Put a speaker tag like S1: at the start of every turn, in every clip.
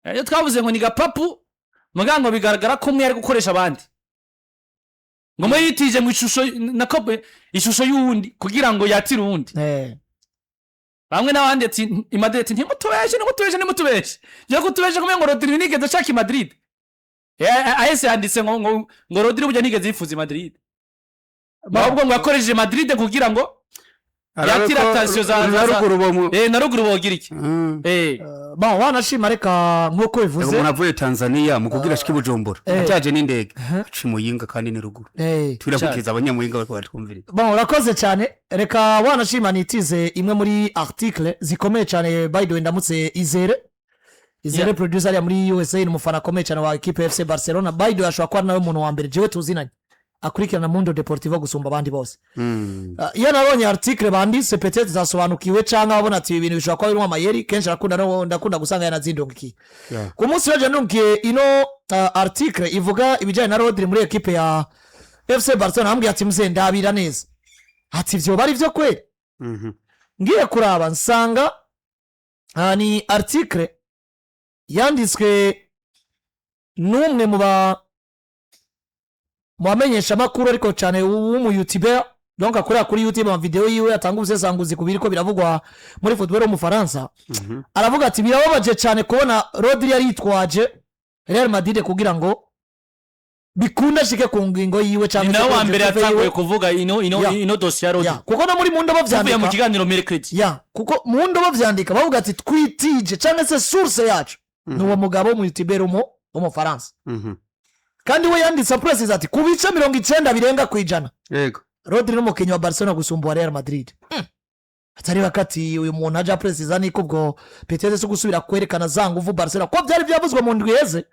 S1: Iyo twavuze ngo ni gapapu, mugango bigaragara ko umwe ari gukoresha abandi, ngo umwe yitije mu ishusho nako ishusho y'uwundi kugira ngo yatire uwundi. Bamwe n'abandi ati i Madrid ati: "Ntimutubeshe, ntimutubeshe, ntimutubeshe, byo kutubeshe kumwe." Ngo Rodri nigeze ashaka i Madrid. Ahese yanditse ngo Rodri burya nigeze yifuza i Madrid, ahubwo ngo yakoresheje Madrid kugira ngo
S2: Arabe
S1: yatira
S2: ko
S1: attention
S2: na ruguru bo
S1: na ruguru bogira iki?
S3: Bon, wanashima, reka nk'uko bivuze.
S2: Umuntu avuye Tanzania mu kugira ashike i Bujumbura ataje n'indege, aca i Muyinga kandi ni ruguru. Turakurikiza abanyamuyinga bariko baratwumviriza.
S3: Bon, urakoze cyane. Reka wanashima nitize imwe muri article zikomeye cyane. By the way, ndamutse Izere, Izere producer ariya muri USA, ni umufana akomeye cyane wa equipe FC Barcelona. By the way, ashobora kuba ari nawe muntu wa mbere jewe tuzinanye akurikirana Mundo Deportivo gusumba abandi bose. Iyo nabonye article banditse, peut-être zasobanukiwe cyangwa abona ati ibi bintu bishobora kuba birimo amayeri. Kenshi arakunda ndakunda gusanga yanazindungikiye. Ku munsi w'ejo ndungikiye ino article ivuga ibijyanye na Rodri muri ekipe ya FC Barcelona, ambwiye ati: "Mzee, ndabira neza," ati: "Vyoba ari vyo kweli?" Ngiye kuraba nsanga ni article yanditswe n'umwe mu bamenyeshamakuru, ariko cyane w'umuyoutuber, donc akorera kuri YouTube amavideo yiwe, atanga ubusesanguzi ku biriko biravugwa muri football w'Umufaransa. Aravuga ati: "Birababaje cyane kubona Rodri yari yitwaje Real Madrid kugira ngo bikunde ashike ku ngingo yiwe
S1: Ni
S3: cyangwa se
S1: nawe
S3: kuri
S1: wa mbere
S3: objectif yiwe."
S1: yatanguye kuvuga ino ino dosiye ya Rodri.
S3: Ya, kuko no muri Mundo
S1: Tuvuye mu
S3: bavyandika
S1: kiganiro mercredi.
S3: Ya, kuko mu ndobo vyandika bavuga ati twitije cyangwa se source yacu ni uwo mugabo mu youtubeur w'Umufaransa. Kandi we yanditse apresiza ati ku bice 90 birenga ku ijana, Rodri n'umukinnyi wa Barcelona gusumba uwa Real Madrid. Atari bakati uyu muntu aja apresiza niko ubwo peut-être si gusubira kwerekana za nguvu Barcelona, ko byari byavuzwe mu ndwi iheze.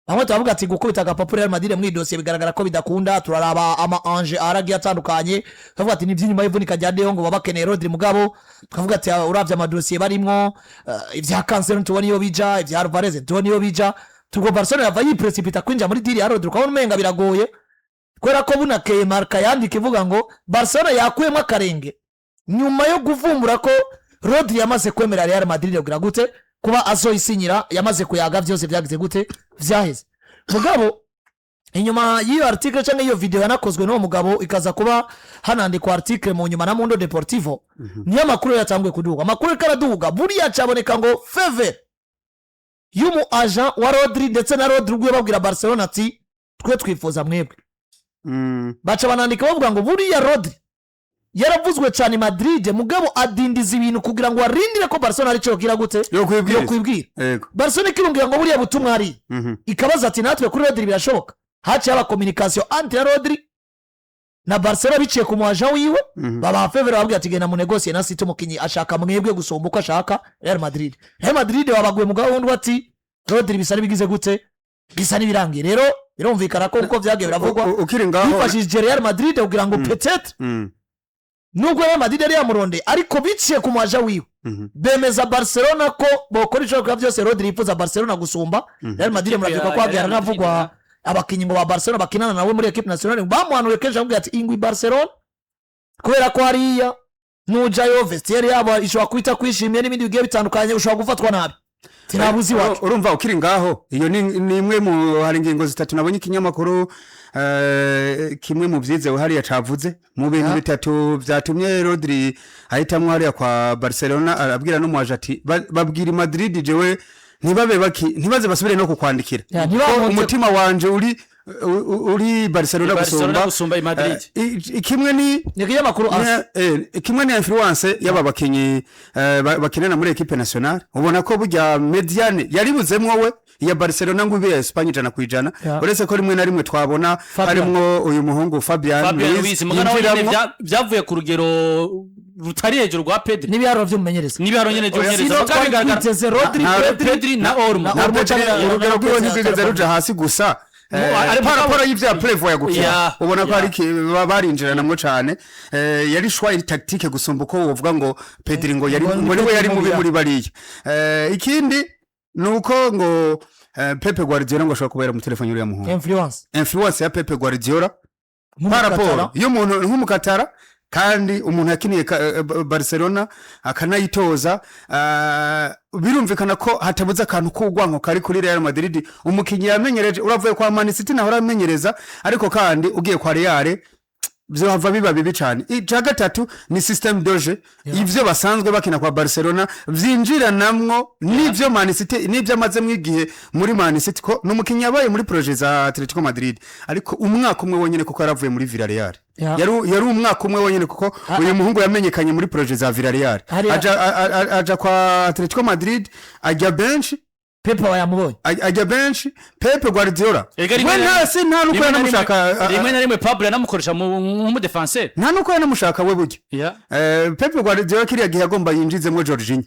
S3: Bamwe turavuga ati gukubita agapapuro Real Madrid muri iyi dosiye bigaragara ko bidakunda. Turaraba ama anje aragiye atandukanye, tukavuga ati ni iby'inyuma y'ivunika rya De Jong baba bakeneye Rodri. Mugabo tukavuga ati: "Ah, uravye amadosiye barimwo, ibya Cancelo ntitubona iyo bija, ibya Alvarez ntitubona iyo bija." Tubwo Barcelona yava yiprecipita kwinjira muri deal ya Rodri, ukabona umenga biragoye, kubera ko bunakeye Marca yandika ivuga ngo Barcelona yakuyemo akarenge nyuma yo kuvumbura ko Rodri yamaze kwemera Real Madrid kugira gute kuba azoyisinyira, yamaze kuyaga byose, byagize gute, vyaheze. Mugabo inyuma y'iyo article cyangwa iyo video yanakozwe n'uwo mugabo, ikaza kuba hanandikwa article mu nyuma na Mundo Deportivo, niyo amakuru yatanguye kuduga. Amakuru ariko araduga, buriya caboneka ngo feve y'umu agent wa Rodri ndetse na Rodri ubwo babwira Barcelona ati: "Twe twifuza mwebwe." Baca banandika bavuga ngo buriya Rodri yaravuzwe cyane i Madrid, mugabo adindiza ibintu kugira ngo arindire ko Barcelona aricyo yogira gute,
S2: yo kwibwiriza.
S3: Yo kwibwira. Barcelona ikirungira ngo buriya butumwa hari, ikabaza ati: "Natwe kuri Rodri birashoboka?" Haciye haba communication entre Rodri na Barcelona biciye ku mu agent wiwe. Babaha feu vert, bababwira ati: "Genda munegosiye na City, umukinnyi ashaka mwebwe gusumba uko ashaka Real Madrid." Real Madrid babaguye mu gahunda ati Rodri bisa n'ibigize gute, bisa n'ibirangiye. Rero birumvikana ko uko byagiye biravugwa,
S2: Ukiri ngaho,
S3: bifashishije Real Madrid kugira ngo peut-être, nubwo Real Madrid yari yamuronde, ariko biciye ku mu agent wiwe, bemeza Barcelona ko bokora ibishoboka byose Rodri yifuza Barcelona gusumba Real Madrid. Murabyuka ko hagiye haranavugwa abakinnyi ngo ba Barcelona bakinana nawe muri equipe nationale bamuhanuye kenshi, bamubwira ati: "Ingwi Barcelona, kubera ko hariya nujayo vestiaire yabo ishobora kuhita kwishimiye n'ibindi bigiye bitandukanye, ushobora gufatwa nabi." Tinabuzi iwacu.
S2: Urumva ukiri ngaho, iyo ni imwe mu, hari ingingo zitatu nabonye ikinyamakuru kimwe mu byizewe hariya cavuze mu bintu bitatu vyatumye Rodri ahitamwo hariya kwa Barcelona. Arabwira n'umuaje ati: "Babwira i Madrid jewe ntibabe baki, ntibaze basubire no kukwandikira
S3: Ya,
S2: ko
S3: ntibamonte-
S2: umutima wanje uri Barcelona
S1: Barcelona
S2: gusumba
S1: gusumba i Madrid."
S2: Kimwe ni
S3: Ni ikinyamakuru AS.
S2: Kimwe ni influence y'aba bakinyi bakinana muri équipe nationale. Ubona ko burya médiane yaribuzemwo we iya Barcelona ngo ibe ya Espagne 100%. Uretse ko rimwe na rimwe twabona
S3: Fabian.
S2: harimwo uyu muhungu Fabian
S1: Fabian
S2: Ruiz
S1: Ruiz, mugana we nyene
S2: yinjiramwo.
S1: Byavuye ku rugero rutari hejuru rwa Pedri.
S3: N'ibiharuro vy'umumenyereza.
S1: N'ibiharuro nyene
S3: Sino
S1: by'umumenyereza. Mugabo
S3: twari
S1: bigaragara
S3: twiteze Rodri,
S2: Pedri
S1: Pedri na Olmo.
S3: na
S2: na
S3: Olmo
S2: Pedri
S3: canke
S2: urugero
S3: na
S2: rwiwe
S3: Pedri
S2: ntirwigeze ruja hasi gusa. Par rapport y'ivya prévoit gukina, ubona ko hari barinjiranamwo cane. Yari choix iri tactique gusumba uko wovuga ngo Pedri ngo yari
S3: Ngo ni
S2: ngo niwe yari
S3: Pedri
S2: mubi
S3: mubi,
S2: muri bariya. Ikindi nuko ngo Pepe Guardiola ngo ashobora kubera mu telefone uriya muhungu.
S3: Influence.
S2: Influence ya Pepe Guardiola par rapport y'umuntu nk'umukatara. Kandi umuntu yakiniye Barcelona akanayitoza, birumvikana ko hatabuze akantu k'urwanko kari kuri Real Madrid. Umukinyi yamenyereje, uravuye kwa Man City naho aramenyereza, ariko kandi ugiye kwa Real vyohava biba bibi cane. Ica gatatu ni système de jeu, ivyo basanzwe bakina kwa Barcelona vyinjiranamwo n'ivyo Man City, n'ivyo amazemwo igihe muri Man City, ko n'umukinyi yabaye muri projet za Atletico Madrid, ariko umwaka umwe wonyene, kuko yaravuye muri Villarreal. Yari umwaka umwe wonyene, kuko uyu muhungu yamenyekanye muri projet za Villarreal, aja aja kwa Atletico Madrid, ajya bench.
S3: Pepe yamubonye.
S2: Ajya bench. Pepe Guardiola
S1: Ega
S2: we nta si nta nuko
S1: rimwe na rimwe-
S2: yanamushaka.
S1: Rimwe na rimwe Pablo yanamukoresha nk'umudéfenseur.
S2: Nta nuko yanamushaka we burya. Pepe Guardiola kiriya gihe agomba yinjizemwo Jorginho,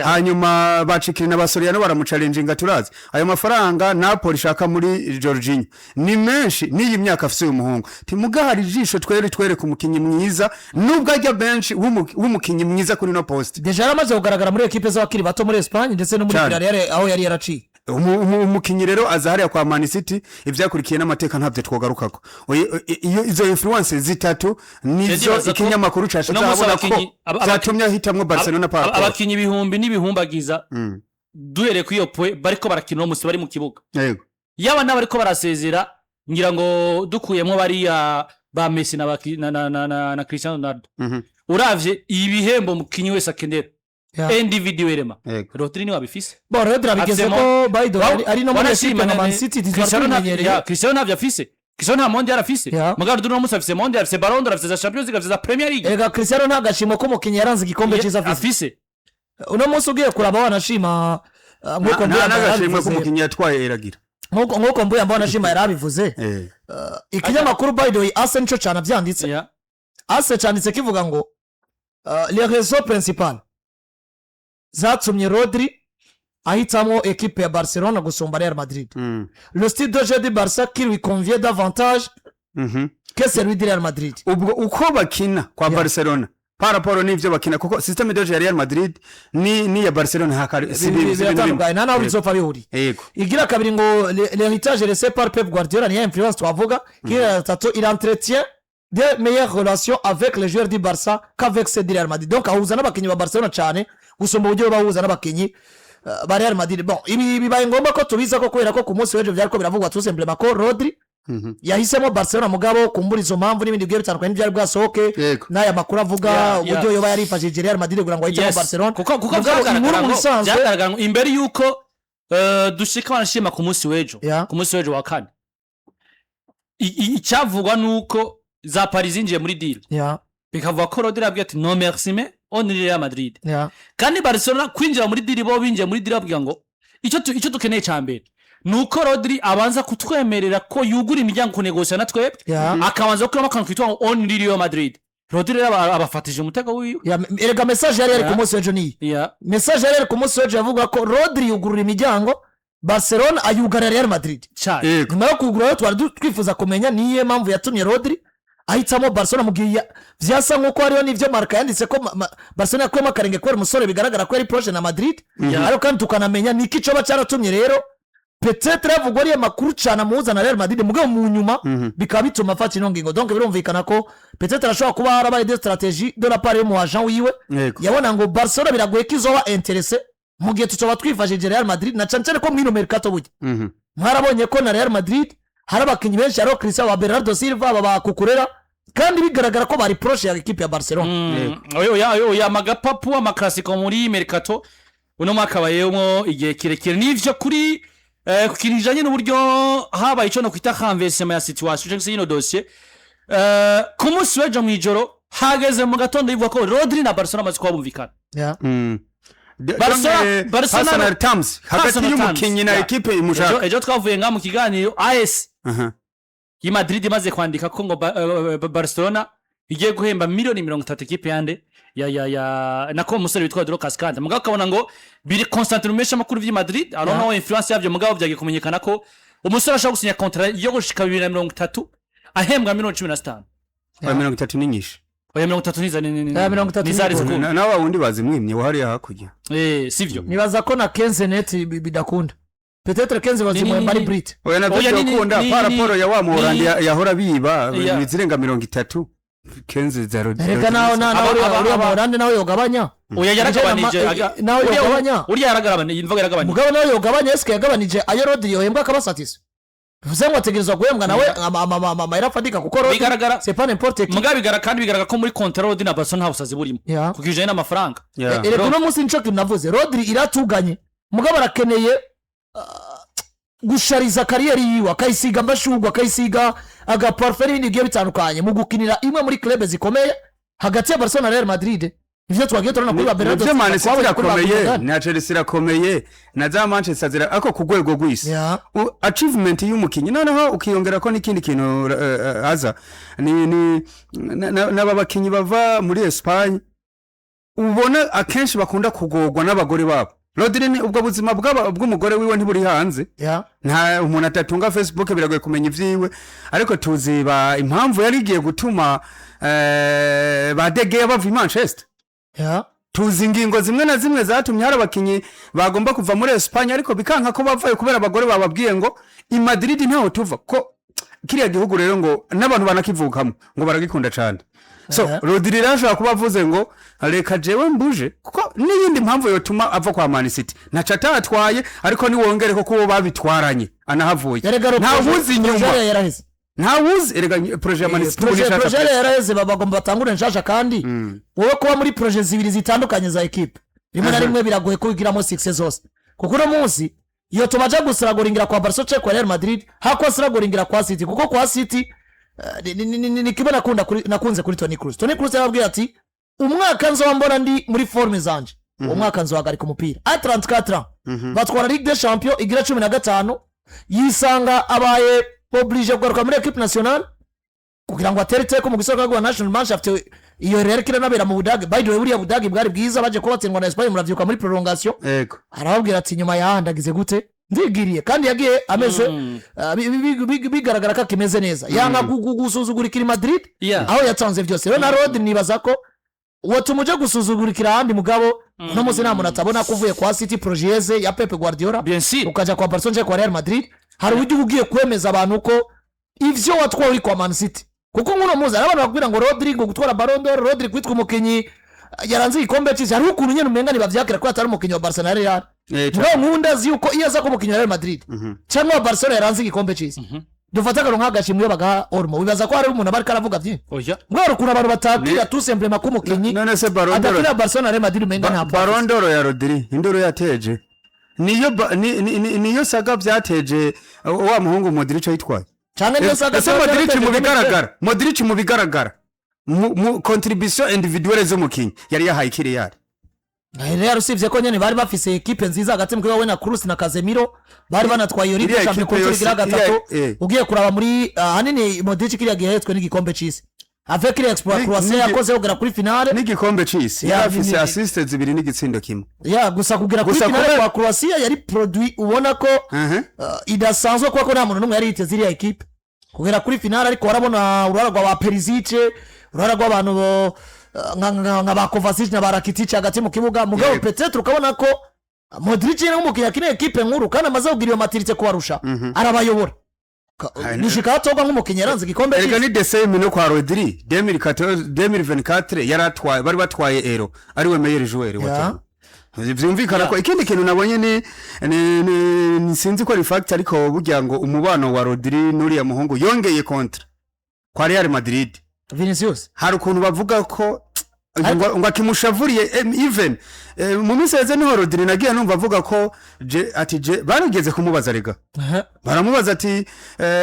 S2: hanyuma bacikira na Basoriano baramucalenjinga. Turazi ayo mafaranga Napoli ishaka muri Jorginho ni menshi n'iyi myaka afise uyu muhungu. Timugahari ijisho twere twereka umukinyi mwiza, nubwo ajya benshi, w'umukinyi mwiza kuri no poste.
S3: Déjà yaramaze kugaragara muri ekipe z'abakiri bato muri Espagne ndetse no muri
S2: Cane.
S3: Villarreal aho yari yaraciye.
S2: Umukinyi rero aza hariya kwa Man City, ivyakurikiye n'amateka ntabyo twogarukako. Iyo izo influence zitatu nizo
S1: Ndibaza ko
S2: ikinyamakuru cashize
S1: uno munsi
S2: ahabona ko vyatumye ahitamwo Barcelona par rapport.
S1: Abakinyi ibihumbi n'ibihumbagiza, duhereye kuri iyo point, bariko barakina uno munsi bari mu kibuga, yaba n'abariko barasezera, ngira ngo dukuyemo bariya ba Messi na Cristiano Ronaldo, uravye ibihembo umukinyi wese akenera individuellement, Rodri niwe abifise.
S3: Bon, Rodri abigeze ko, by the way, ari no muri
S1: Wanashima
S3: ekipe nka Man City twari
S1: Cristiano
S3: tubimenyereye.
S1: Cristiano ntavyo afise. Cristiano nta mondial afise. Mugabo Rodri uno munsi afise mondial, afise Ballon d'Or, afise za Champions League, afise za Premier League.
S3: Erega Cristiano nta gashimo k'umukinnyi yaranze igikombe cyiza afise.
S1: Afise.
S3: Uno munsi ugiye kuraba, wanashima, nk'uko
S2: Nta
S3: Mbuyamba
S2: n'agashimwe
S3: yarabivuze,
S2: k'umukinyi yatwaye eragira.
S3: nk'uko Mbuyamba wanashima yarabivuze, ikinyamakuru, by the way, AS nico cane avyanditse. AS canditse kivuga ngo les raisons principales zatumye Rodri ahitamo ekipe ya Barcelona gusumba Real Madrid: le style de jeu du Barça qui lui convient davantage que celui du Real Madrid.
S2: Ubwo uko bakina kwa Barcelona par rapport n'ivyo bakina, kuko système de jeu ya Real Madrid ni ni ya Barcelona hakari si ibintu bimwe.
S3: Biratandukanye, nta naho bizopfa bihuriye. Igira kabiri ngo l'héritage laissé par Pep Guardiola, niyo influence twavuga. Igira gatatu, il entretient de meilleures relations avec les joueurs du Barça qu'avec ceux du Real Madrid. Donc ahuza n'abakinnyi ba Barcelona cyane gusumba uburyo bahuza n'abakinnyi ba Real Madrid. Bon, ibi bibaye ngombwa ko tubiza ko kubera ko ku munsi w'ejo byariko biravugwa tout simplement ko Rodri yahisemo Barcelona, mugabo kumbura izo mpamvu n'ibindi bigiye bitandukanye ntibyari bwasohoke n'aya makuru avuga uburyo yoba yarifashishije Real Madrid kugira ngo ahitemo Barcelona.
S1: Kuko
S3: Mugabo
S1: vyagaragara
S3: inkuru mu bisanzwe
S1: vyagaragara ngo imbere yuko dushika banashima ku munsi w'ejo, ku munsi w'ejo wa kane, icyavugwa nuko za Paris zinjiye muri deal, bikavuga ko Rodri yabwiye ati: "No merci, mais on est Real Madrid." Kandi Barcelona kwinjira muri deal, bo binjiye muri deal babwira ngo icyo dukeneye cya mbere ni uko Rodri abanza kutwemerera ko yugura imiryango kunegosiya na twebwe, akabanza gukuramo akantu kitwa ngo only Real Madrid. Rodri rero abafatije umutego wiwe.
S3: Erega message yari ku munsi w'ejo niyi. Message yari ku munsi w'ejo yavuga ko Rodri yugurura imiryango Barcelona, ayugarira Real Madrid.
S1: Cyane.
S3: Nyuma yo kugura rero, twari twifuza kumenya niyo mpamvu yatumye Rodri ahitamo Barcelona, mu gihe vyasa nk'uko hariho n'ivyo Marca yanditse ko Barcelona yakuyemo akarenge kubera umusore bigaragara ko yari proche na Madrid. Ariko kandi tukanamenya niki coba cyaratumye rero peut-être havugwa ariyo makuru cyane amuhuza na Real Madrid, mugabo mu nyuma bikaba bituma afata ino ngingo. Donc birumvikana ko peut-être ashobora kuba harabaye des stratégies de la part y'umu agent wiwe, yabona ngo Barcelona biragoye ko izoba intéressée mu gihe tuzoba twifashishije Real Madrid, na cyane cyane ko mwino mercato burya mwarabonye ko na Real Madrid hari abakinnyi benshi, hariho Cristiano wa Bernardo Silva, aba ba Cucurella, kandi bigaragara ko bari proche ya ekipe ya Barcelona.
S1: Oya, amagapapu amaclásico muri mercato uno mwaka abayemo igihe kirekire. Nivyo, kuri ku kintu kijanye n'uburyo habaye ico no kwita renversement ya situation cyangwa se yino dossier, ku munsi w'ejo mw'ijoro hageze mu gatondo bivuga ko Rodri na Barcelona bamaze kuba bumvikana. Barcelona-
S2: Personal terms hagati
S1: Personal terms,
S2: y'umukinyi na ekipe imushaka.
S1: Ejo twavuye nga mu kiganiro, AS y'i Madrid imaze kwandika ko ngo Barcelona igiye guhemba miliyoni 30 ekipe yande ya nako umusore witwa Rodrigo Cascante. Mugabo ukabona ngo biri constantine umesha amakuru vy'i Madrid, I don't know influence yavyo, mugabo vyagiye kumenyekana ko umusore ashobora gusinya contrat yo gushika 2030 ahembwa miliyoni 15.
S2: Oya, 30 ni nyinshi.
S1: Oya, 30 niza ni
S3: Ya, 30
S1: ni zari
S3: ni
S1: zikunda.
S2: Nawe wundi bazimwimye wahariya hakurya.
S1: Sivyo.
S3: Nibaza ko na 15 net bidakunda, peut-être 15 bazimuhemba ari brut.
S2: Oya, navyo
S1: Oya,
S2: byokunda
S1: ni-
S2: par rapport ya wa Muholandi yahora biba zirenga 30. Kenzi za Rodri.
S3: Reka nawe uriya Muholande nawe yogabanya.
S1: Oya, yaragabanije.
S3: Nawe yogabanya.
S1: Uriya yaragabanije, imvuga yaragabanije.
S3: Mugabo nawe yogabanya, eske yagabanije ayo Rodri yohembwa akabasatisa? Bivuze ngo ategerezwa guhembwa nawe amahera afatika, kuko Rodri
S1: Bigaragara.
S3: c'est pas n'importe qui.
S1: Mugabo bigaragara, kandi bigaragara ko muri contrat Rodri na Barcelona nta busazi burimo kuko ijanye n'amafaranga.
S3: Erega uno munsi nico kintu navuze, Rodri iratuganye, mugabo arakeneye gushariza carrière yiwe, akayisiga amashurwe, akayisiga agaparufe n'ibindi bigiye bitandukanye mu gukinira imwe muri club zikomeye hagati ya Barcelona na Real Madrid. Ivyo twagiye turabona kuri ba Bernardo
S2: Nibyo,
S3: Silva,
S2: Man City
S3: twabonye kuri ba
S2: irakomeye,
S3: Gundogan.
S2: na Chelsea irakomeye, na za Manchester zira, ariko ku rwego rw'isi achievement y'umukinyi, noneho ukiyongera ko n'ikindi kintu aza ni n'aba bakinyi bava muri Espagne, ubona akenshi bakunda kugorwa n'abagore babo. Rodri ni ubwo buzima bw'umugore wiwe ntiburi hanze. Nta umuntu atatunga Facebook, biragoye kumenya ivyiwe, ariko tuzi ba impamvu yari igiye gutuma ba De Gea bava i Manchester. Tuzi ingingo zimwe na zimwe zatumye hari abakinyi bagomba kuva muri Espagne, ariko bikanka ko bavayo kubera abagore bababwiye ngo i Madrid ntaho tuva, ko kiriya gihugu rero ngo n'abantu banakivukamo ngo baragikunda cane. So Rodri rero ashobora kuba avuze ngo reka jewe mbuje, kuko n'iyindi mpamvu yotuma ava kwa Man City ntaco atatwaye, ariko niwongere ko kubo babitwaranye anahavuye.
S3: Erega
S2: Ntawuzi inyuma.
S3: Projet yaraheze.
S2: Ntawuzi erega projet ya Man City ubu ni
S3: Projet
S2: nshasha
S3: projet
S2: pe.
S3: yaraheze, bagomba batangure nshasha. Kandi wowe kuba muri projet zibiri zitandukanye za ekipe rimwe na rimwe biragoye kubigiramo succès zose, kuko uno munsi iyo tumaje gusiragoringira kwa Barca canke kwa Real Madrid, hako siragoringira kwa City, kuko kwa City ni kimwe nakunze kuri Toni Kroos. Toni Kroos yarababwiye ati: "Umwaka nzoba mbona ndi muri forme zanje, uwo mwaka nzohagarika umupira." A 34 ans batwara Ligue des Champions igira 15, yisanga abaye obligé kugaruka muri équipe nationale kugira ngo atere iteka mu gisoka rwa national Mannschaft. Iyo rero kiranabera mu Budage. By the way, buriya Budage bwari bwiza, baje kuba batsindwa na Espagne, muravyuka, muri prolongation. Arababwira ati: "Nyuma yaha ndagize gute? Ndigiriye." Kandi yagiye ameze bigaragara ko akimeze neza, yanga gusuzugurikira i Madrid aho yatanze byose. Rero na Rodri nibaza ko watuma uje gusuzugurikira ahandi, mugabo uno munsi nta muntu atabona ko uvuye kwa City, projet ya Pep Guardiola,
S1: Bien sûr.
S3: ukaja kwa Barcelona cyangwa kwa Real Madrid, hari uburyo uba ugiye kwemeza abantu ko ivyo watwaye uri kwa Man City, kuko nk'uno munsi hari abantu bakubwira ngo Rodri ngo gutwara Ballon d'Or, Rodri kwitwa umukinyi yaranze igikombe c'isi, hariho ukuntu nyene umenga ntibavyakira ko atari umukinyi wa Barcelona na Real. Mugabo nk'ubu ndazi yuko iyo aza kuba umukinyi wa Real Madrid cyangwa wa Barcelona yaranze igikombe c'isi, dufate akantu nk'agashimwe iyo bagaha Olmo, wibaza ko hari umuntu aba ariko aravuga byinshi?
S1: Oya.
S3: Mugabo ukuntu abantu batakira tout simplement ko umukinyi
S2: None se Ballon d'Or
S3: adakinira Barcelona na Real Madrid, umenga nta
S2: Ballon d'Or ya Rodri, induru yateje niyo niyo saga byateje wa muhungu Modric yitwaye.
S3: Canke niyo saga
S2: Ese Modric mu bigaragara, Modric mu bigaragara mu contribution individuelle z'umukinyi yari yahaye kiriyari?
S3: Real, usibye ko nyene bari bafise ekipe nziza hagati mu kibuga, we na Kroos na Casemiro bari banatwaye iyo Ligue
S2: Iriya
S3: Champions
S2: ekipe
S3: ku nshuro
S2: yose,
S3: igira gatatu. Ugiye kuraba muri ahanini Modric kiriya gihe yahetswe n'igikombe c'isi avec iriya exploit Croatia yakoze kugera kuri finale.
S2: N'igikombe c'isi yari afise assist zibiri n'igitsindo kimwe.
S3: Ya, gusa kugera kuri
S2: Gusa
S3: finale
S2: kubera
S3: kwa Croatia yari produit ubona ko idasanzwe, kuko nta muntu n'umwe yari yiteze iriya ekipe kugera kuri finale. Ariko warabona uruhara rwa ba Perisic, uruhara rw'abantu nka ba Kovacic na ba Rakitic hagati mu kibuga. Mugabo peut-être ukabona ko Modric nyine nk'umukinnyi akineye ekipe nkuru kandi amaze kugira iyo maturité kubarusha, arabayobora. Nishika hatorwa nk'umukinnyi yaranze igikombe
S2: Erega
S3: c'isi.
S2: ni the same no kwa Rodri 2014, 2024 yaratwaye, bari batwaye Euro, ari we meilleur joueur wa tournoi. Vyumvikana ko ikindi kintu nabonye ni sinzi ko ari fact, ariko burya ngo umubano wa Rodri n'uriya muhungu yongeye contrat kwa Real Madrid,
S3: Vinicius,
S2: hari ukuntu bavuga ko ngo akimushavuriye. Even mu minsi yeze niho Rodri nagiye numva avuga ko je, ati je barigeze kumubaza rega, baramubaza ati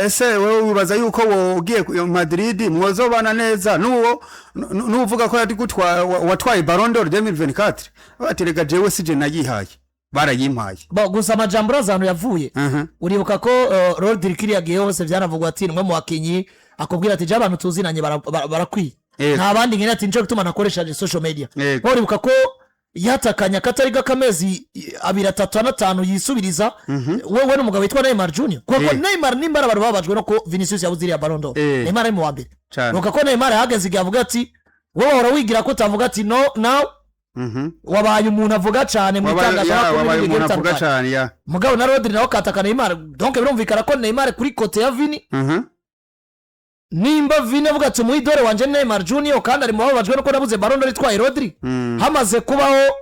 S2: ese wowe wibaza yuko wo ugiye ku Madrid mwozobana neza nuwo nuvuga ko yari watwaye Ballon d'Or 2024? Bati: "Rega jewe sije nayihaye, barayimpaye."
S3: Bo, gusa amajambo urazi ahantu yavuye. Uribuka ko Rodri kiriya gihe hose byanavugwa ati ni umwe mu bakinyi akubwira ati je abantu tuzinanye barakwiye, nta bandi nkeneye, ati nico gituma nakoresha social media. Bo, uribuka ko yatakanye akatari k'amezi abiri, atatu, ane, atanu, yisubiriza wewe n'umugabo witwa Neymar Junior, kuko Neymar nimba ari abantu bababajwe no ko Vinicius yabuze iriya Ballon d'Or, Neymar ari mu wa mbere. Uribuka ko Neymar yahageze igihe avuga ati wowe wahora wigira ko utavuga, ati no now wabaye umuntu avuga cyane mu itangazamakuru
S2: Wabaye
S3: n'ibindi bigiye
S2: umuntu avuga
S3: bitandukanye.
S2: cyane ya.
S3: Mugabo na Rodri nawe katakana Neymar, donc birumvikana ko Neymar kuri côté ya Vini Nimba Vini avuga ati umu idole wanje Neymar Junior, kandi ari mu bababajwe nuko nabuze Ballon d'Or itwaye Rodri, hamaze kubaho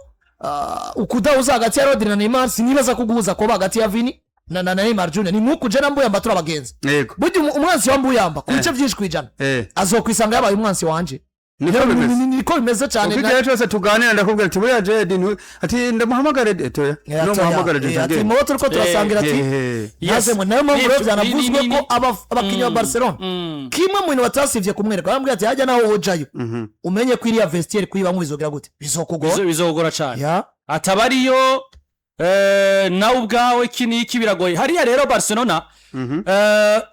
S3: ukudahuza hagati ya Rodri na Neymar, sinibaza ko guhuza kuba hagati ya Vini na Neymar Junior. Ni nk'uku je na Mbuyamba turi abagenzi. Burya umwansi wa Mbuyamba ku bice byinshi kwijana azokwisanga yabaye umwansi wanje.
S2: Niko
S3: Rero
S2: bimeze.
S3: Niko bimeze cyane.
S2: Uko igihe cyose tuganira ndakubwira ati buriya Jedi ati ndamuhamagare, toya
S3: Atoya,
S2: no muhamagare.
S3: ati
S2: Jedi.
S3: mubo turiko turasangira, ati ntazemwe. Nayo mpamvu rero byanavuzwe ko abakinnyi ba Barcelona, kimwe mu bintu batasivye kumwereka, baramubwira ati hajya naho wojayo, umenye ko iriya vestiaire kuyibamwo bizogira gute, bizokugora.
S1: Bizogora cyane.
S3: Ya.
S1: Ataba ariyo nawe ubwawe iki n'iki biragoye hariya. Rero Barcelona,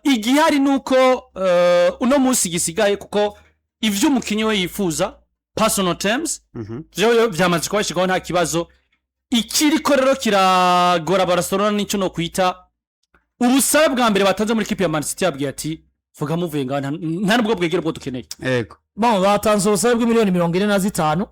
S1: igihari ni uko uno munsi gisigaye, kuko ivyo umukinnyi we yifuza, personal terms, vyo byamaze kubashikaho, nta kibazo. Ikiriko rero kiragora Barcelona nicyo no kwita ubusabe bwa mbere batanze muri kipe ya Man City. Yabwiye ati vuga muvuye ngaho, nta nubwo bwegera ubwo dukeneye.
S3: Bon, batanze ubusabe bw'imiliyoni 45.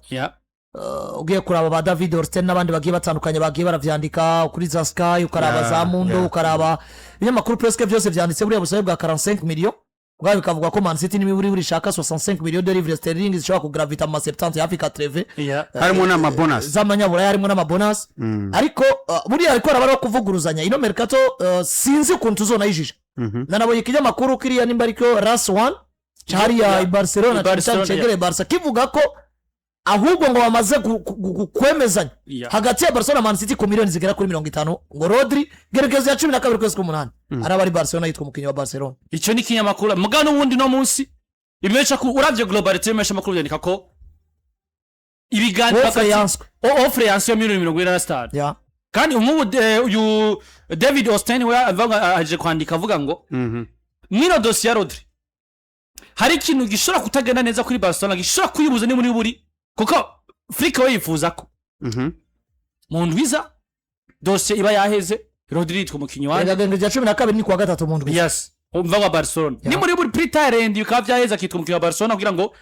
S3: Ugiye kuraba ba David Ornstein n'abandi bagiye batandukanye bagiye baravyandika kuri za Sky, ukaraba za Mundo, ukaraba ibinyamakuru presque byose vyanditse buriya busabe bwa 45 millions. Ubwabo bikavuga ko Man City n'imiburi buri ishaka 65 millions de livres sterling, zishobora kugravita mu ma 70, hafi 80
S2: Harimo n'amabonus.
S3: Z'amanyaburaya, harimo n'amabonus. Ariko buriya ariko harabaho kuvuguruzanya ino mercato. Sinzi ukuntu tuzonayijija. Nanabonye ikinyamakuru kiriya, nimba ariko Ras One hariya i Barcelona,
S1: I Barcelona,
S3: cegereye Barca, kivuga ko ahubwo ngo bamaze kwemezanya hagati ya Barcelona na Man City ku miliyoni zigera kuri 50, ngo Rodri gerekezo ya 12 kwezi k'umunani araba ari Barcelona, yitwa umukinnyi wa Barcelona.
S1: Icyo ni ikinyamakuru. Muga n'ubundi no munsi imesha ku uravye globalité y'imesha makuru byandika ko ibiganiro
S3: Offre yanswe.
S1: Offre yanswe ya miliyoni 45. Kandi nk'ubu uyu David Ornstein we avuga, aje kwandika avuga ngo mwino dosiye ya Rodri hari ikintu gishobora kutagenda neza kuri Barcelona, gishobora kuyibuza ni muri buri, kuko Flick we yifuza ko mu ndwiza dosiye iba yaheze, Rodri yitwa umukinnyi wanjye.
S3: Erega rya 12 ni kuwa gatatu mu ndwi.
S1: Yes, umva wa Barcelona ni muri buri plus tard bikaba byaheze, akitwa umukinnyi wa Barcelona kugira ngo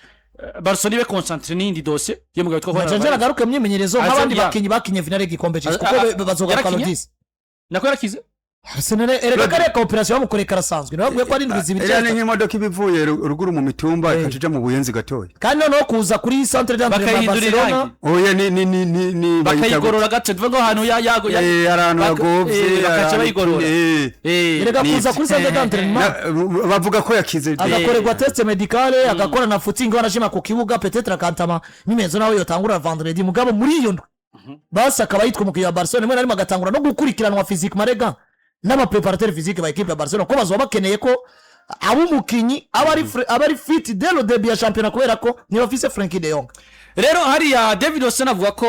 S1: Barcelona ibe concentré n'iyindi dosiye y'umugabo witwa Juan
S3: Nca
S1: Alvarez.
S3: agaruke mu myimenyerezo nk'abandi bakinyi bakinye finale y'igikombe cy'isi, kuko bazogaruka
S1: yarakinye?
S3: le 10.
S1: Nako yarakize.
S3: Arsenal erega kariya ka opération bamukoreye karasanzwe, nababwiye ko ari indwi 2
S2: Iriya ni
S3: cyangwa
S2: nk'imodoka iba ivuye ruguru mu mitumba ikaca ija mu Buyenzi gatoya.
S3: Kandi noneho kuza kuri centre d'entraînement ya
S1: Bakayihindura
S3: Barcelona.
S1: irangi.
S2: Oya, ni bayita
S1: Bakayigorora gace, tuvuge ngo ahantu ya yago ya
S2: hari ahantu hagovye,
S1: bakaca
S2: ahantu
S1: bayigorora.
S3: Erega
S2: ni
S3: kuza
S2: ibyo.
S3: kuri centre d'entraînement,
S2: Bavuga ko yakize.
S3: Agakorerwa test médicale, agakora na footing, wanashima ku kibuga, peut-être akantama n'imenzo nawe yotangura vendredi. Mugabo muri iyo ndwi basi akaba yitwa umukinnyi wa Barcelona, rimwe na rimwe agatangura no gukurikiranwa physique marega n'aba préparateur physique ba équipe ya Barcelona, ko bazoba bakeneye ko aba umukinnyi aba ari fit dès le début ya championnat, kubera ko niba afise Frenkie de Jong.
S1: Rero hariya David Ornstein avuga ko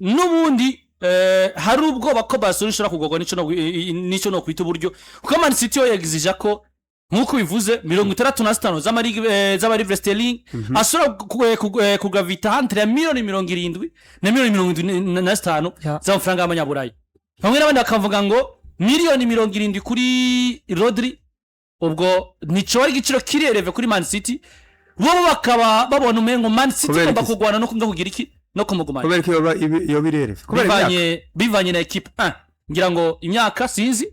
S1: n'ubundi hari ubwoba ko Barcelona ishobora kugorwa n'ico no kwita uburyo, kuko Man City yo yegizija ko nk'uko bivuze 65 z'ama livre sterling ashobora kugavita entre ya miliyoni 70 na miliyoni 75 z'amafaranga y'amanyaburayi. Bamwe n'abandi bakavuga ngo miliyoni 70 kuri Rodri ubwo nico ari igiciro kirereve kuri Man City. Bo bakaba babona umengo Man City
S2: Kubera
S1: igomba
S2: iki se?
S1: kurwana no kugira iki no kumugumana.
S2: Kubera ko yoba irereve kubera imyaka.
S1: Bivanye na equipe, ngira ngo imyaka sinzi.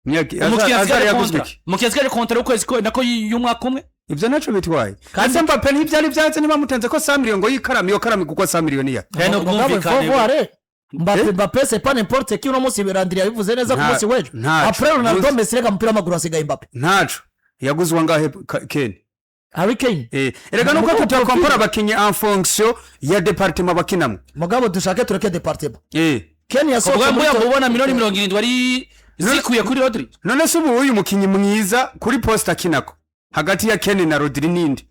S2: Imyaka
S1: Umukiriya
S2: azari
S1: asigaje
S2: yaguzwe
S1: contrat
S2: iki?
S1: Umukiriya asigaje contrat y'ukwezi nako y'umwaka umwe.
S2: Ivyo naco bitwaye. Ese Mbappe ntivyari vyanze? Ntibamutanze ko 1 million ngo yikaramu, iyo karamu igurwa 1 million ya
S1: No bwumvikane.
S3: Mbappe,
S2: Eh?
S3: Mbappe c'est pas n'importe qui. Uno munsi Birandiri yabivuze neza ku munsi w'ejo.
S2: Ntaco.
S3: Après Ronaldo,
S2: Munsi-
S3: Messi, reka umupira w'amaguru hasigaye Mbappe.
S2: Ntaco yaguzwa ngahe Kane?
S3: Harry Kane.
S2: Erega nuko
S3: Mugabo
S2: tutakompara abakinyi en fonction ya département bakinamwo.
S3: Mugabo dushake tureke département. Kane yasohotse
S1: Ubwo
S3: muri
S1: mbuya mubona miliyoni 70 ari zikwiye kuri Rodri?
S2: None se ubu uyu mukinyi mwiza kuri poste akinako hagati ya Kane na Rodri ninde?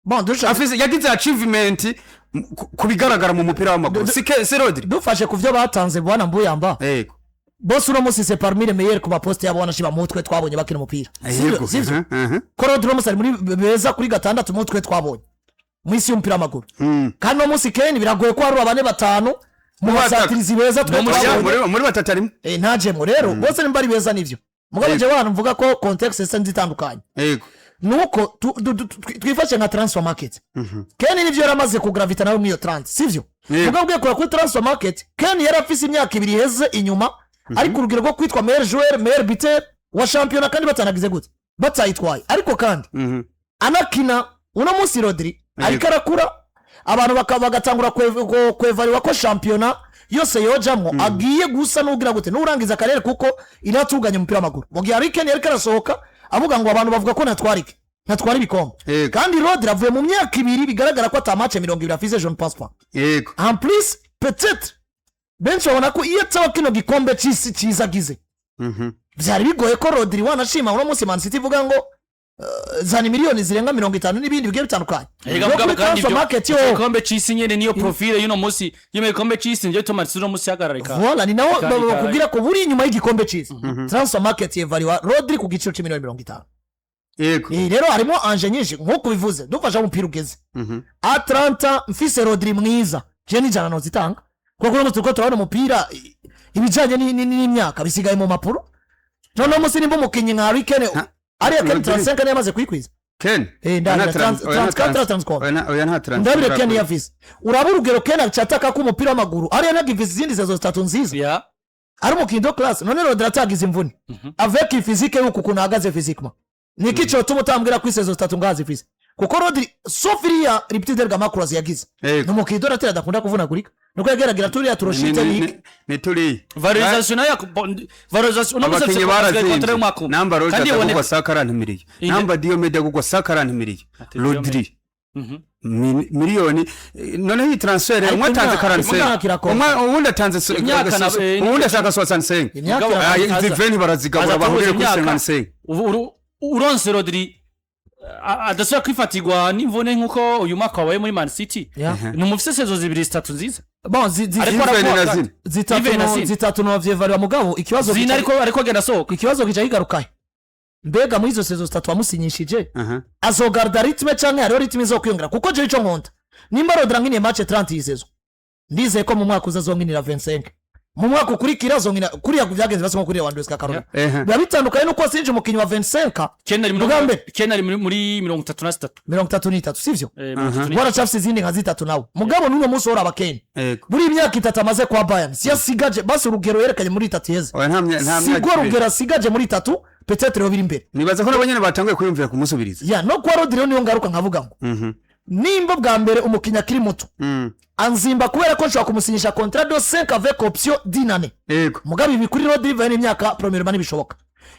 S3: Bon, dushake
S2: Afise yagize achievement ku bigaragara mu mupira w'amaguru, si Rodri?
S3: Dufashe ku byo batanze, bwana Mbuyamba, bose uno munsi c'est parmi les meilleurs ku maposte yabo, wanashima mutwe twabonye bakina umupira. Sivyo? Sivyo? Ko Rodri uno munsi ari muri beza kuri gatandatu mutwe twabonye mu isi y'umupira w'amaguru. Kandi uno munsi Kane biragoye ko hari bane batanu mu
S2: Mu bataka.
S3: basatirizi beza twe
S1: No muri-
S3: twabonye.
S2: Muri batatu arimo.
S3: Ntajemwo rero, bose nimba ari beza nivyo. Mugabo jewe hano mvuga ko contexte zisa nzitandukanye, nuko twifashe nka transfer market. Kane nivyo yaramaze kugravita nawe muri iyo 30, sivyo? Mugabo ugiye kureba kuri transfer market, Kane yari afise imyaka 2 iheze inyuma ariko urugero rwo kwitwa meilleur joueur, meilleur buteur wa shampiyona, kandi batanagize gute, batayitwaye. Ariko kandi Anakina uno munsi, Rodri ariko arakura, abantu bagatangura kwevaluwa ko shampiyona yose yojamwo, agiye gusa n'ugira gute n'urangiza akarere, kuko inatuganye umupira w'amaguru. Mu gihe Harry Kane yariko arasohoka avuga ngo abantu bavuga ko natwara iki, natwara ibikombe, kandi Rodri avuye mu myaka 2 bigaragara ko ata match 20 afise, je ne pense pas. En plus, peut-être benshi babona ko iyo ataba kino gikombe c'isi ciza agize, byari bigoye ko Rodri wanashima uno munsi Man City ivuga ngo zana miliyoni zirenga 50 n'ibindi bigiye bitandukanye.
S1: Erega
S3: Rero
S1: mugabo
S3: kuri
S1: kandi
S3: transfer
S1: ibyo
S3: market yo
S1: igikombe c'isi nyene niyo profile y'uno munsi y'uno gikombe c'isi, nivyo bituma uno munsi ihagararika.
S3: Voilà, ni naho bakubwira ko buri inyuma y'igikombe c'isi, transfer market yevaluwa Rodri ku giciro c'imiliyoni 50. Rero harimo enjeux nyinshi nk'uko bivuze. Dufashe umupira ugeze à 30, mfise Rodri mwiza, je n'ijana nozitanga, kuko uno munsi turiko turabona umupira, ibijanye n'imyaka bisigaye mu mpapuro. Noneho munsi nimba umukinyi nka Harry Kane, ariya Kane, 35 niyo yamaze kuyikwiza.
S2: Ken.
S3: Ndabira,
S2: Oya,
S3: 34, 34.
S2: Oya, nta
S3: Ndabire Kane yafise, uraba urugero Kane acataka ko umupira w'amaguru ariya nagifise izindi saison zitatu nziza, ari umukinyi de classe. None Rodri atagize imvune, avec physique y'uku kuntu ahagaze physiquement, niki cotuma utambwira ko i saison zitatu ngaho zifise? Kuko Rodri, sauf iriya rupture de ligament croisé yagize, ni umukinyi dorateri adakunda kuvunagurika, nuko yageragira turiya turoshite niki.
S2: Ni turiya.
S1: Valorisation nayo valorisation uno munsi
S2: Abakinyi
S1: afise contrat
S2: barazimvye.
S1: y'umwaka umwe.
S2: Namba Roger
S1: Kandi
S2: agugwa 140 miliyo, namba Diomede agugwa 140 miliyo, Rodri miliyoni, noneho iyi transfert
S3: Ariko
S2: umwe atanze
S3: imyaka
S2: 45,
S3: irakonta.
S2: Uwundi atanze
S1: Imyaka
S2: uwundi ashaka 65.
S3: Imyaka
S1: Mugabo,
S3: irakonta.
S2: Izi vingt barazigabura,
S1: aza
S2: bahurire
S1: tubuze
S2: kuri
S1: imyaka.
S2: 55.
S1: Uronse Rodri adasubira kwifatirwa n'imvune nk'uko uyu mwaka wabaye muri Man City, ni umufise saison zibiri zitatu nziza.
S3: Bon,
S1: Ariko
S2: Ivene na
S1: aravuga
S2: zine.
S3: zitatu
S1: Ivene na zine.
S3: Zitatu novyevaluwa, mugabo ikibazo
S1: zina ariko agenda asohoka.
S3: Ikibazo kica kigarukahe? Mbega muri izo saison zitatu wamusinyishije, azogarda rythme canke hariho rythme izokwiyongera? Kuko jewe ico nkunda, nimba Rodri ankiniye match 30 iyi saison, ndizeye ko mu mwaka uza azonkinira 25, mu mwaka ukurikira azonkina kuriya vyagenze basi nko kuri Lewandowski akarora. Biba bitandukanye nuko wasinje umukinyi wa 25.
S1: Kane ari
S3: Bwa mbere.
S1: Kane ari muri 33.
S3: 33, sivyo?
S1: 33.
S3: Waracafise izindi nka zitatu nawe, mugabo n'uno munsi woraba Kane, buri imyaka 3 amaze kwa Bayern, si yasigaje basi urugero yerekanye muri itatu iheze,
S2: Oya, nta myaka
S3: sibwo
S2: 2.
S3: Rugero asigaje muri itatu, peut-être yo biri imbere.
S2: Nibaza ko nabo nyene batanguye kwiyumvira kumusubiriza.
S3: Ya, no kwa Rodri niyo ngaruka nkavuga ngo nimba bwa mbere umukinnyi akiri muto anzimba, kubera ko nshobora kumusinyisha contrat de 5 avec option d'une année. Mugabo ibi kuri Rodri bivaye n'imyaka, premièrement ntibishoboka.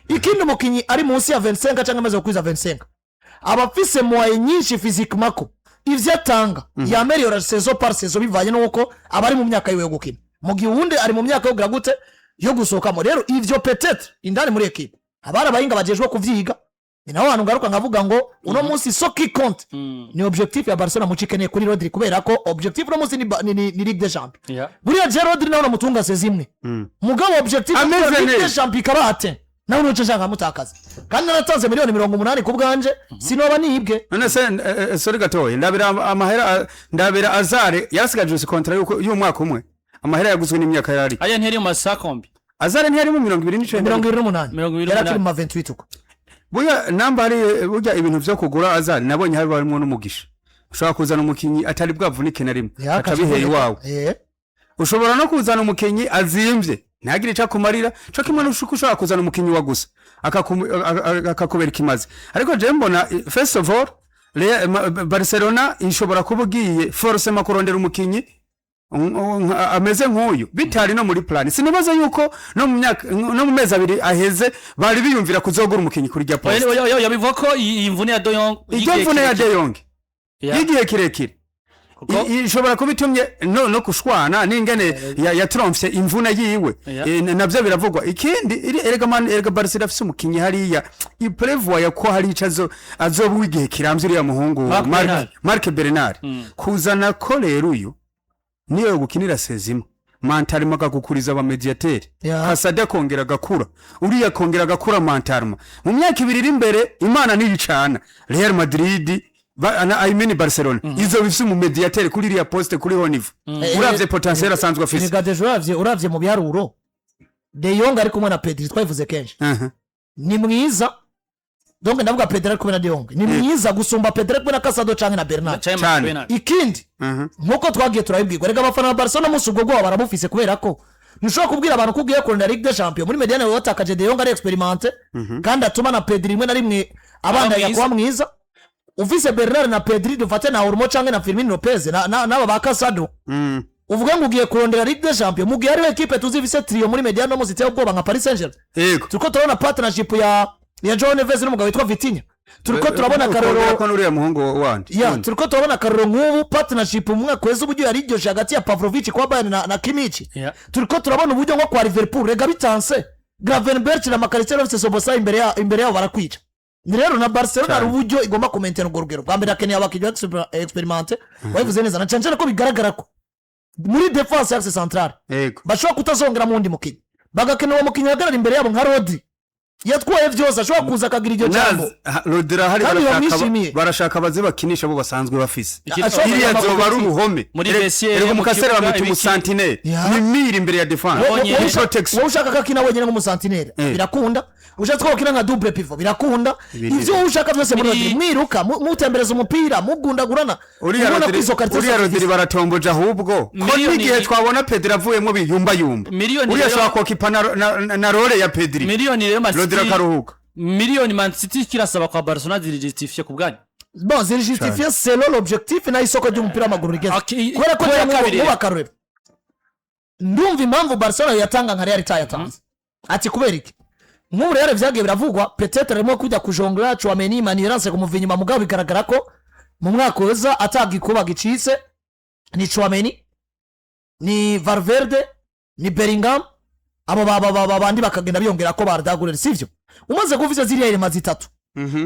S3: Ikindi, umukinnyi ari munsi ya 25 cyangwa amaze gukwiza 25 aba afise moyens nyinshi physiquement, ko ivyo atanga yaméliora saison par saison, bivanye n'uko aba ari mu myaka yiwe yo gukina, mu gihe uwundi ari mu myaka yo kugira gute, yo gusohokamo. Rero ivyo peut-être indani muri équipe abari abahinga bajejwe kuvyiga. Ni naho hantu ngaruka nkavuga ngo uno munsi ce qui compte ni objectif ya Barcelona muco ikeneye kuri Rodri, kubera ko objectif uno munsi ni Ligue des Champions. Buriya je Rodri nawe namutunga saison imwe, mugabo objectif
S2: Ameze
S3: ya Ligue
S2: neza.
S3: des Champions ikaba atteint, nawe nuce nshaka nkamutakaza, kandi naratanze miliyoni 80 ku bwanje, sinoba nibwe.
S2: None se, sorry gatoya, ndabira amahera, ndabira Azare yarasigaje gusa contrat y'umwaka umwe, amahera yaguzwe n'imyaka yari
S1: Aya ntiyari mu masakombi.
S2: Azare ntiyari mu 29.
S3: 28.
S1: 28.
S3: Yari akiri mu ma 28 uko.
S2: Burya namba hari burya ibintu vyo kugura Azare, nabonye hari harimo n'umugisha. Ushobora kuzana umukinyi atari bwavunike na rimwe, akabiheye iwawe. Ushobora no kuzana umukinyi azimvye ntagire ico akumarira, co kimwe n'uko ushobora kuzana umukinyi wa gusa akakubera ikimazi. Ariko je mbona, first of all, Barcelona ishobora kuba ugiye forcément kurondera umukinyi ameze nk'uyu bitari no muri plan. Sinibaza yuko no mu myaka, no mu mezi 2 aheze bari biyumvira kuzogura umukinyi kuri rya poste.
S1: Oya, bivuga ko iyi mvune ya De Jong
S2: Iryo mvune ya De Jong y'igihe kirekire
S1: Kuko
S2: ishobora kuba itumye no kushwana n'ingene ya tromfye imvune yiwe. Navyo biravugwa. Ikindi erega man, erega Barcelona afise umukinyi hariya iprevoya ko hari ico azoba igihe kiramvye, uriya muhungu
S1: Marc
S2: Marc
S1: Bernal.
S2: Marc Bernal. Kuzana ko rero uyu niyo gukinira saison imwe, mentalement akagukuriza aba médiateur, Kasade akongera agakura, uriya akongera agakura mentalement, mu myaka 2 iri imbere, Imana niyicana, Real Madrid I mean Barcelona izo bifise umu médiateur kuri iriya poste kuri haut niveau, uravye potentiel asanzwe afise.
S3: Erega déjà uravye mu biharuro, De Jong ari kumwe na Pedri, twabivuze kenshi, ni mwiza. Donc ndavuga Pedri ari kumwe na De Jong ni mwiza gusumba Pedri ari kumwe na Casado canke na Bernal.
S1: Canke
S2: Cane.
S1: Bernal.
S3: Ikindi, nkuko twagiye turabibwirwa, reka abafana ba Barcelona umunsi ubwo bwoba barabufise, kubera ko ntushobora kubwira abantu ko ugiye kurondera Ligue des Champions muri médiane watakaje De Jong ari expérimenté, kandi atuma na Pedri rimwe na rimwe abandanya
S1: mwiza.
S3: kuba mwiza. Ufise Bernal na Pedri, dufate na Olmo canke na Fermin Lopez n'aba ba Casado, uvuga ngo ugiye kurondera Ligue des Champions mu gihe hariho ekipe tuzi ifise trio muri médiane no ziteye ubwoba nka Paris Saint-Germain. Turiko turabona partnership ya João Neves n'umugabo witwa Vitinha. Turiko turabona
S2: Ukongera
S3: akaroro
S2: ko n'uriya muhungu wandi.
S3: Ya.
S2: Wundi.
S3: Turiko turabona akaroro nk'ubu partnership mu mwaka weza, uburyo yari iryoshe hagati ya Pavlovic kwa Bayern na Kimmich. Turiko turabona uburyo nko kwa Liverpool rega bitanse Gravenberch na Mac Allister bafise Szoboszlai imbere yabo barakwica. Ni rero na Barcelona hari uburyo igomba kumentena urwo rugero. Bwa mbere akeneye abakinnyi expérimentés, wabivuze neza, na cyane cyane ko bigaragara ko muri défense axe centrale bashobora kutazongeramo uwundi mukinnyi, bagakenera uwo mukinnyi ahagarara imbere yabo nka Rodri yatwaye byose, ashobora kuza akagira iryo jambo.
S2: Rodri ahari.
S3: Kandi bamwishimiye.
S2: Barashaka baze bakinisha abo basanzwe bafise.
S3: Ashobora
S2: Iriya
S3: kugira
S2: zoba ari uruhome.
S1: Muri vestiaire,
S2: Erega
S1: mu
S2: umukasere
S1: kibuga,
S2: bamwita
S1: ibiki.
S2: umusentinelle. Ni mur imbere ya défense. Ni protection.
S3: Wowe ushaka ko akina wenyine nk'umusentinelle, birakunda. Ushatse ko akina nka double pivot, birakunda. Ibyo wowe ushaka byose muri Rodri, mwiruka mutembereza umupira, mugundagurana,
S2: Uriya
S3: ubona ko
S2: Rodri,
S3: izo qualité
S2: uriya
S3: zose
S2: Rodri
S3: zifise.
S2: baratomboje ahubwo ko n'igihe twabona Pedri avuyemo biyumbayumba.
S1: Miliyoni
S2: Uriya
S1: rero-
S2: ashobora kokipa na rôle ya Pedri,
S1: Miliyoni rero Man
S2: Rodri
S1: City
S2: akaruhuka.
S1: Miliyoni Man City kirasaba kwa Barcelona zirijustifiye ku bwanyu?
S3: Bon, ziri justifié selon l'objectif naho isoko ry'umupira w'amaguru rigeze, kubera ko
S1: Kubera
S3: njya
S1: kabiri.
S3: nk'ubu akarorero, ndumva impamvu Barcelona yatanga nka Real itayatanze, ati kubera iki? Nk'ubu rero byagiye biravugwa, peut-être arimo kujya kujongera Tchouameni, Mani yaranse kumuva inyuma, mugabo bigaragara ko mu mwaka uza atagikuba gicitse ni Tchouameni, ni Valverde, ni Bellingham, abo bandi bakagenda biyongera ko ba Arda Güler, sivyo? Umaze kuvuza ziriya éléments zitatu,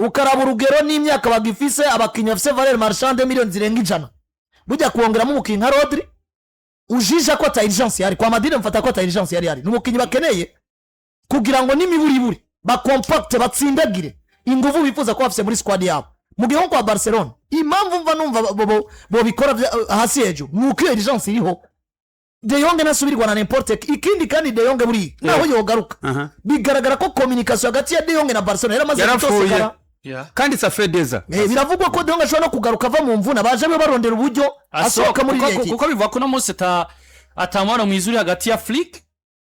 S3: ukaraba urugero n'imyaka bagifise, abakinnyi bafise valeur marchande miliyoni zirenga 100, bujya kuwongeramo umukinnyi nka Rodri ujija ko ata urgence yari kwa Madrid, mfata ko ata urgence yari, ni umukinnyi bakeneye kugira ngo n'imiburiburi bakompakte, batsindagire inguvu bifuza kuba bafise muri squad yabo. Mu gihe nko kwa Barcelona, impamvu mva numva bobikora hasi hejuru ni uko iyo urgence iriho. De Jong ntasubirwa na n'importe qui. Ikindi kandi, De Jong buriya naho yogaruka, bigaragara ko communication hagati ya De Jong na Barcelona yaramaze
S2: Yarapfuye.
S3: gutosekara.
S2: Kandi ça fait déjà.
S3: Biravugwa ko De Jong ashobora no kugaruka ava mu mvune, baje be barondera uburyo asohoka muri iriya ekipe.
S1: Kuko bivuga ko uno munsi atamubano mwiza uri hagati ya Flick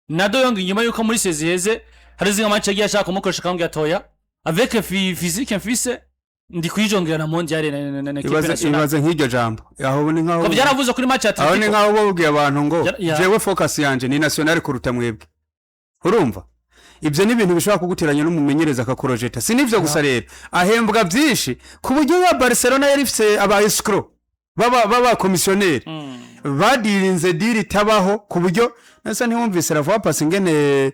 S1: na De Jong, inyuma y'uko muri saison iheze hari zimwe match yagiye ashaka kumukoresha akamubwira atoya avec physique mfise ndi kwijongera na mondial na équipe
S2: Ibaze,
S1: nationale.
S2: ibaze nk'iryo jambo, aho ni nkaho
S1: Ko byaravuze kuri match ya
S2: aho ni
S1: Atletico.
S2: nkaho babwiye abantu ngo jewe focus yanje ni nationale kuruta mwebwe. Urumva ibyo ni ibintu bishobora kuguteranya n'umumenyereza akakurojeta. Si n'ibyo gusa rero, ahembwa byinshi ku buryo ya Barcelona yari ifise aba escrocs baba komisiyoneri badirinze deal itabaho, ku buryo nasa ntiwumvise ravuga pasi ingene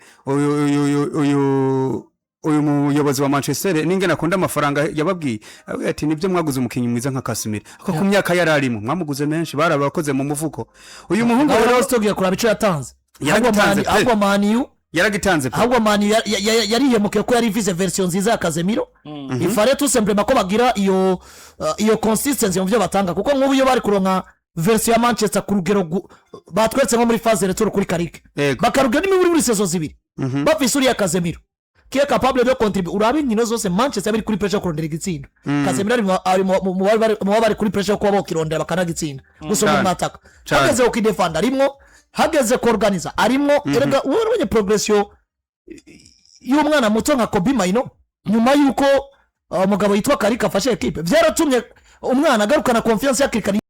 S2: uyu muyobozi wa Manchester n'ingene akunda amafaranga yababwiye. Ababwiye ati: "Nibyo, mwaguze umukinnyi mwiza nka Casemiro, ariko ku myaka yari arimo mwamuguze menshi, barabakoze mu mufuko." Uyu muhungu
S3: Ngaho
S2: rero
S3: rero tugiye kuraba icyo yatanze.
S2: Yaragitanze pe.
S3: Ahubwo Man U
S2: Yaragitanze pe.
S3: Ahubwo Man U yarihemukiye ko yari ifise version nziza ya Casemiro. Il fallait tout simplement ko bagira iyo consistency mu byo batanga, kuko nk'ubu iyo bari kuronka version ya Manchester ku rugero batweretse nko muri phase retour kuri Carrick, bakarugira n'imiburi muri saison 2 bafise uriya Casemiro qui est capable de contribuer, urabe inkino zose Manchester biri kuri pressure yo kurondera igitsinda, Casemiro ari mu bari kuri pressure yo kuba bokirondera bakanagitsinda gusa mu mwataka. Hageze kukidefanda arimwo, hageze kuorganiza arimwo. Erega wowe urabonye progression y'umwana muto nka Kobbie Mainoo nyuma y'uko umugabo yitwa Carrick afashe ekipe, byaratumye umwana agarukana confiance hakiri kare.